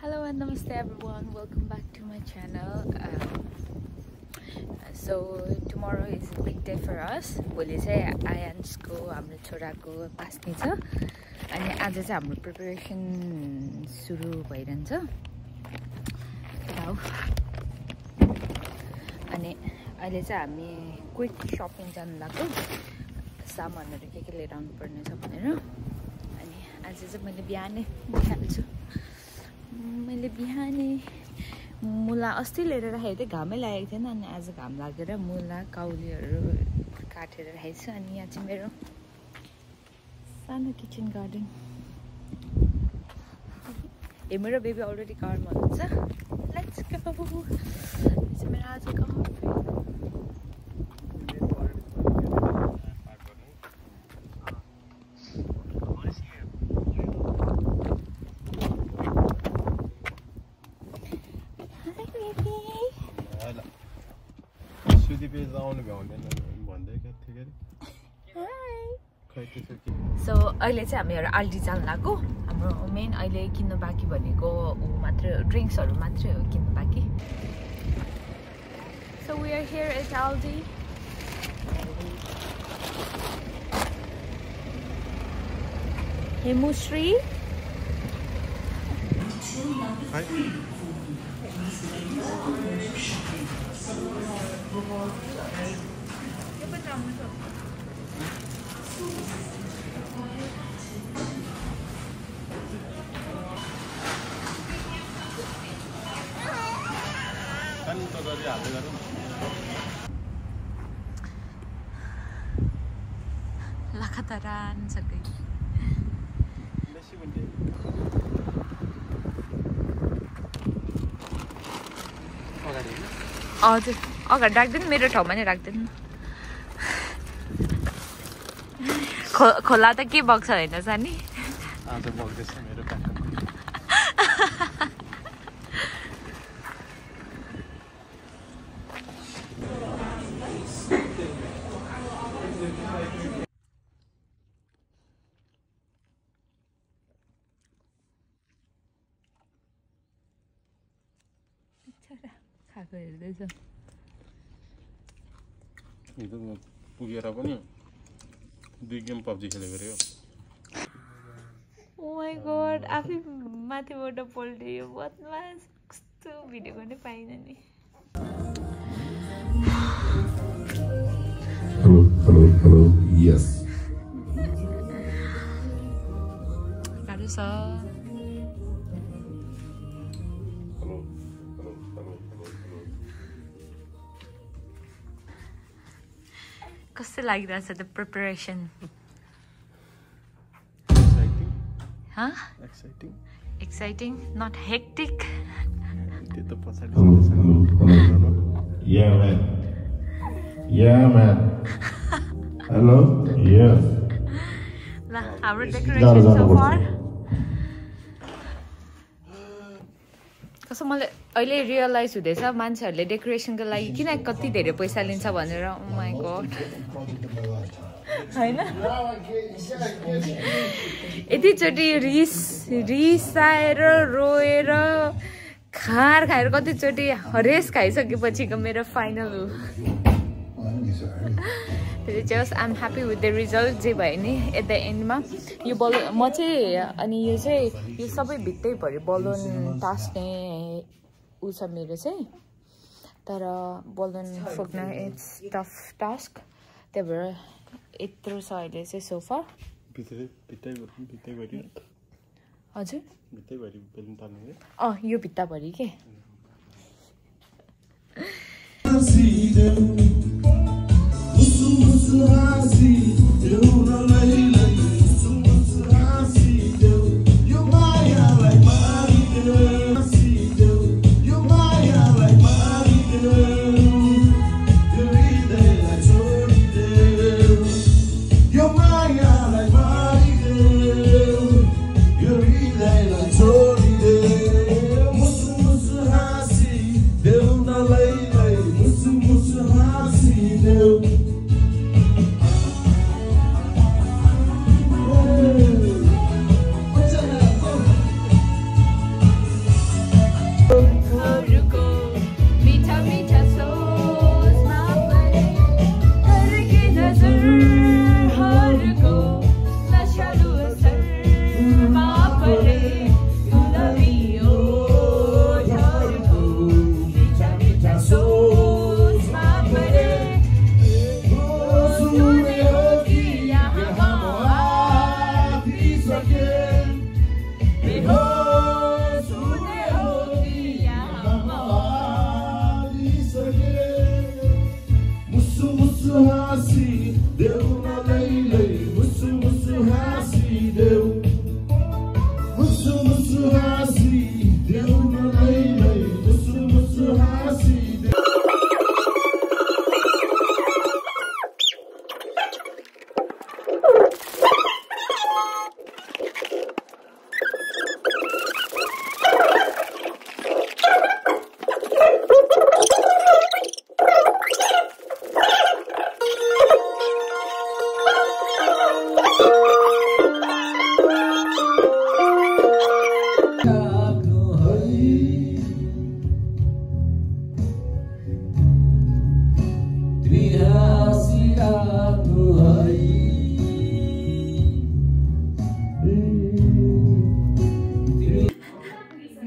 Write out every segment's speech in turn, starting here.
Hello and namaste everyone, welcome back to my channel. So tomorrow is a big day for us. भोलि चाहिँ आयान्सको हाम्रो छोराको पास्ने छ अनि आज चाहिँ हाम्रो प्रिपरेसन सुरु भइरहन्छ। अनि अहिले चाहिँ हामी क्विक शपिङ जान लाग्यो, सामानहरु के लिएर आउनु पर्ने छ भनेर। अनि आज चाहिँ मैले बिहानै निकाल्छु। मैले बिहानै मुला अस्ति लिएर राखेको थिएँ, घामै लागेको थिएन अनि आज घाम लागेर मुला काउलीहरू काटेर राखेको छु। अनि यहाँ चाहिँ मेरो सानो किचन गार्डन। मेरो बेबी अलरेडी कारमा हुनुहुन्छ। Let's go. मेरो आजको सो अहिले चाहिँ हामी एउटा आल्डी जान लाग्यो। हाम्रो मेन अहिले किन्नु बाँकी भनेको मात्रै ड्रिङ्क्सहरू मात्रै हो किन्नु बाँकी। So we are here at Aldi. Hemushree Lakataran सबै हजुर अगाडि राख्दैन, मेरो ठाउँमा नै राख्दैन। खोला त के बग्छ होइन सानी? आज बग्दैछ मेरो खाएको हेर्दैछ। पुगेर पनि 2 गेम पब्जी खेलेको रे। ओ माय गॉड, आफै माथिबाट पल्ट्यो बदमास। कस्तो भिडियो गर्नै पाइन नि। Hello, yes. गाह्रो छ। कस्तो लागिरहेछ the preparation? Exciting, not hectic. Yeah, man. Hello. Yes. La, our decoration so far. कसो मलाई अहिले रियलाइज हुँदैछ मान्छेहरूले डेकोरेसनको लागि किन कति धेरै पैसा लिन्छ भनेर। ओ माय गॉड, हैन यतिचोटि रिसाएर रोएर खाएर कतिचोटि हरेस खाइसकेपछिको मेरो फाइनल हो। त्यसले just I am happy with the result जे भयो नि एट द एन्डमा। यो बलुन म चाहिँ अनि यो चाहिँ यो सबै भित्तैभरि बलुन टास्ने ऊ छ मेरो चाहिँ, तर बलुन फुक्न इट्स टफ टास्क। त्यही भएर यत्रो छ अहिले चाहिँ सोफा। हजुर यो भित्ताभरि के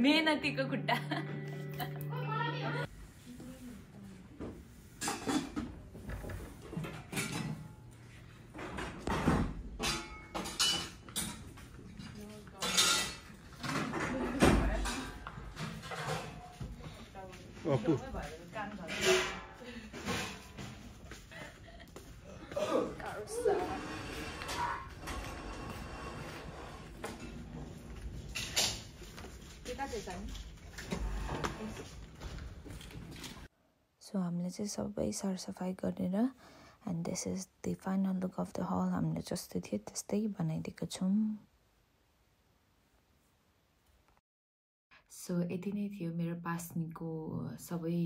मेहनतीको खुट्टा अप्पु सो हामीले चाहिँ सबै सरसफाइ गरेर and this is the final look of the hall हामीले जस्तो थियो त्यस्तै बनाइदिएको छौँ सो यति नै थियो मेरो पास्नीको सबै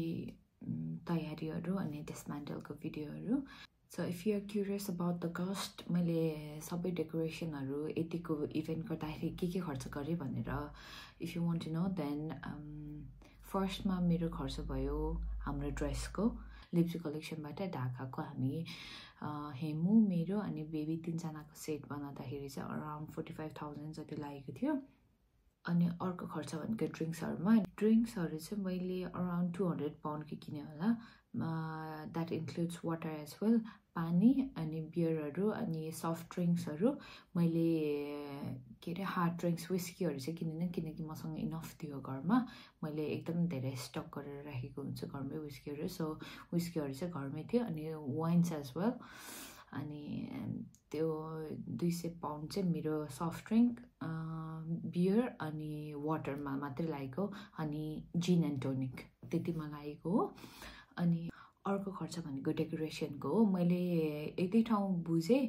तयारीहरू अनि डिसमेन्टलको भिडियोहरू so if you are curious about the cost मैले सबै डेकोरेसनहरू यतिको इभेन्ट गर्दाखेरि के खर्च गरेँ भनेर if you want to know then फर्स्टमा मेरो खर्च भयो हाम्रो ड्रेसको लिप्सी कलेक्सनबाट ढाकाको हामी हेमु मेरो अनि बेबी 3जनाको सेट बनाउँदाखेरि चाहिँ अराउन्ड 45,000 जति लागेको थियो अनि अर्को खर्च भनेको ड्रिङ्क्सहरूमा ड्रिङ्क्सहरू चाहिँ मैले अराउन्ड 200 पाउन्डको किनेँ होला that includes water as well पानी अनि बियरहरू अनि सफ्ट ड्रिङ्क्सहरू मैले के अरे हार्ड ड्रिङ्क्स विस्कीहरू चाहिँ किनेन किनकि मसँग इनफ थियो घरमा मैले एकदम धेरै स्टक गरेर राखेको हुन्छ घरमै विस्कीहरू सो विस्कीहरू चाहिँ घरमै थियो अनि वाइन्स एज वेल अनि त्यो 200 पाउन्ड चाहिँ मेरो सफ्ट ड्रिङ्क बियर अनि वाटरमा मात्रै लागेको अनि जिन एन्ड टोनिक त्यतिमा लागेको हो अनि अर्को खर्च भनेको डेकोरेसनको हो मैले यति ठाउँ बुझेँ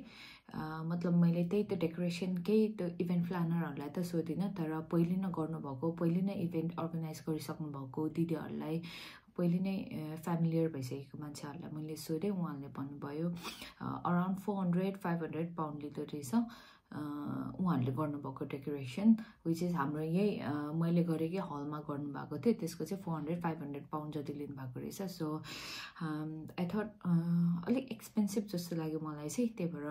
मतलब मैले त्यही त डेकोरेसनकै त्यो इभेन्ट प्लानरहरूलाई त सोधिनँ तर पहिले नै गर्नुभएको पहिले नै इभेन्ट अर्गनाइज गरिसक्नु भएको दिदीहरूलाई पहिले नै फ्यामिलियर भइसकेको मान्छेहरूलाई मैले सोधेँ उहाँहरूले भन्नुभयो अराउन्ड 400-500 पाउन्ड लिँदो रहेछ उहाँहरूले गर्नुभएको डेकोरेसन विच इज हाम्रो यही मैले गरेकै हलमा गर्नुभएको थियो त्यसको चाहिँ 400-500 पाउन्ड जति लिनुभएको रहेछ सो आई थट अलिक एक्सपेन्सिभ जस्तो लाग्यो मलाई चाहिँ त्यही भएर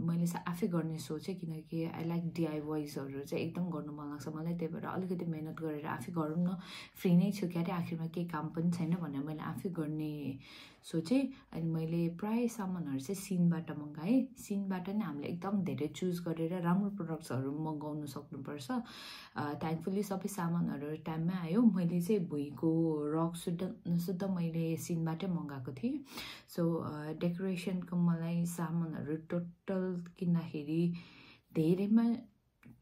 मैले चाहिँ आफै गर्ने सोचेँ किनकि आई लाइक डिआइवाइजहरू चाहिँ एकदम गर्नु मन लाग्छ मलाई त्यही भएर अलिकति मेहनत गरेर आफै गरौँ न फ्री नै छु क्यारे आखिरमा केही काम पनि छैन भनेर मैले आफै गर्ने सोचेँ अनि मैले प्राय सामानहरू चाहिँ सिनबाट मगाएँ सिनबाट नै हामीले एकदम धेरै चुज गरेर राम्रो प्रडक्ट्सहरू मगाउनु सक्नुपर्छ थ्याङ्कफुल्ली सबै सामानहरू टाइममै आयो मैले चाहिँ भुइँको रक शुद्ध मैले सिनबाटै मगाएको थिएँ सो डेकोरेसनको मलाई सामानहरू टोटल किन्दाखेरि धेरैमा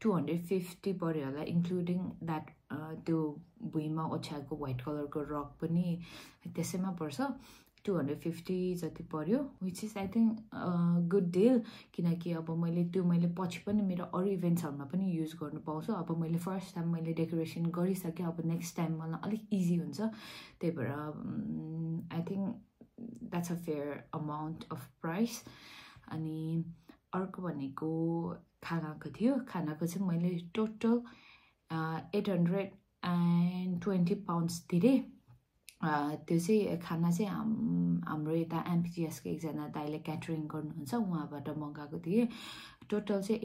250 पर्यो होला इन्क्लुडिङ द्याट त्यो भुइँमा ओछ्याएको व्हाइट कलरको रक पनि त्यसैमा पर्छ 250 जति पर्यो which is I think good deal किनकि अब मैले पछि पनि मेरो अरू इभेन्ट्सहरूमा पनि युज गर्नु पाउँछु अब मैले फर्स्ट टाइम मैले डेकोरेसन गरिसकेँ अब नेक्स्ट टाइम मलाई अलिक इजी हुन्छ त्यही भएर I think that's a fair amount of price अनि अर्को भनेको खानाको थियो खानाको चाहिँ मैले टोटल 820 पाउन्ड्स तिरेँ त्यो चाहिँ खाना चाहिँ हाम्रो यता एमपिजिएसको एकजना दाइले क्याटरिङ गर्नुहुन्छ उहाँबाट मगाएको थिएँ टोटल चाहिँ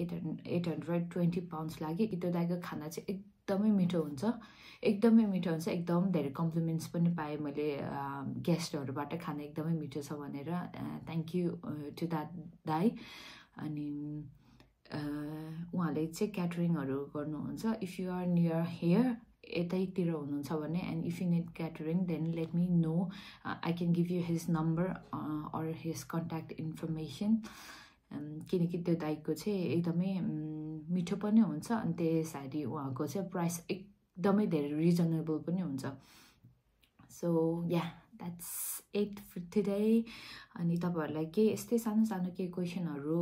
820 पाउन्ड्स लाग्यो त्यो दाइको खाना चाहिँ एकदमै मिठो हुन्छ एकदम धेरै कम्प्लिमेन्ट्स पनि पाएँ मैले गेस्टहरूबाट खाना एकदमै मिठो छ भनेर थ्याङ्क यू टु द्याट दाइ अनि उहाँले चाहिँ क्याटरिङहरू गर्नुहुन्छ if you are near here यतैतिर हुनुहुन्छ भने and if you need catering then let me know I can give you his number or his contact information किनकि त्यो दाइको चाहिँ एकदमै मिठो पनि हुन्छ अनि त्यसरी उहाँको चाहिँ प्राइस एकदमै धेरै रिजनेबल पनि हुन्छ so yeah that's it for today अनि तपाईँहरूलाई केही यस्तै सानो केही क्वेसनहरू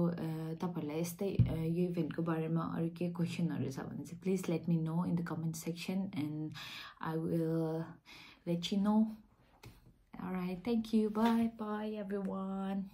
तपाईँहरूलाई यस्तै यो इभेन्टको बारेमा अरू केही क्वेसनहरू छ भने चाहिँ please let me no in the comment section and I will let you know all right thank you by everyone